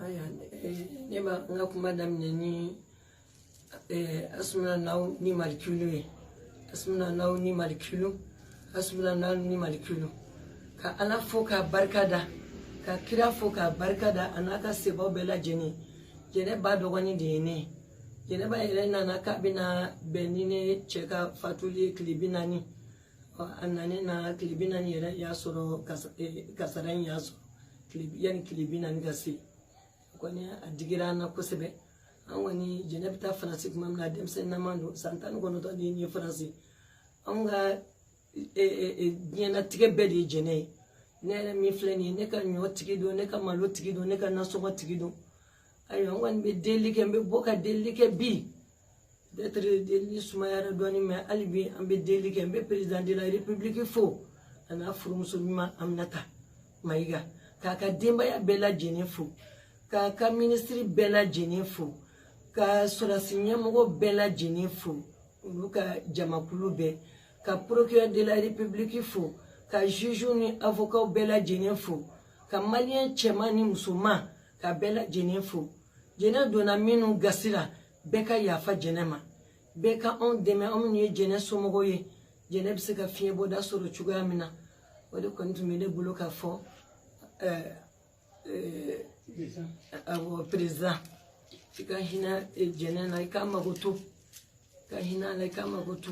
Ayiwa, ne b'a n ka kuma daminɛ ni Asumuna ni Malikilu ye. Asumuna ni Malikilu, Asumuna ni Malikilu. Ka Ala fo k'a barika da, ka kira fo k'a barika da, a n'a ka sebaw bɛɛ lajɛlen. Jɛnɛba dɔgɔnin de ye ne ye. Jɛnɛba yɛrɛ nana k'a bɛna bɛn ni ne cɛ ka fatuli ye tile 40. A nanen na tile 40 yɛrɛ y'a sɔrɔ, kasara in y'a sɔrɔ yanni tile 40 ka se. Kɔni a digira an na kosɛbɛ. An kɔni, Jɛnɛ bɛ taa Faransi tuma min na, denmisɛnninama don, san 19 de ye nin ye Faransi. Anw ka diɲɛnatigɛ bɛɛ de ye Jɛnɛ ye. Ne yɛrɛ min filɛ nin ye, ne ka ɲɔ tigi don, ne ka malo tigi don, ne ka nasɔngɔ tigi don. Ayiwa, n kɔni bɛ delili kɛ, n bɛ bɔ ka delili kɛ bi. Peut-être delili sumayara dɔɔnin, mais hali bi an bɛ delili kɛ. N bɛ président de la République fo, a n'a furumuso ɲuman Aminata Mayiga, k'a ka denbaya bɛɛ lajɛlen fo, k'a ka minisiri bɛɛ lajɛlen fo, ka sɔrɔdasi ɲɛmɔgɔ bɛɛ lajɛlen fo, olu ka jamakulu bɛɛ, ka procureur de la République fo, ka juge ni avocat bɛɛ lajɛlen fo, ka malien cɛman ni musoman ka bɛɛ lajɛlen fo. Jɛnɛ donna minnu gasi la, bɛɛ ka yafa Jɛnɛ ma, bɛɛ ka anw dɛmɛ, anw minnu ye Jɛnɛ somɔgɔw ye, Jɛnɛ bɛ se ka fiɲɛ bɔda sɔrɔ cogoya min na. O de kɔni tun bɛ ne bolo ka fɔ. Awɔ, président, i ka hinɛ Jɛnɛ na, i k'a mago to, i ka hinɛ a la, i k'a mago to.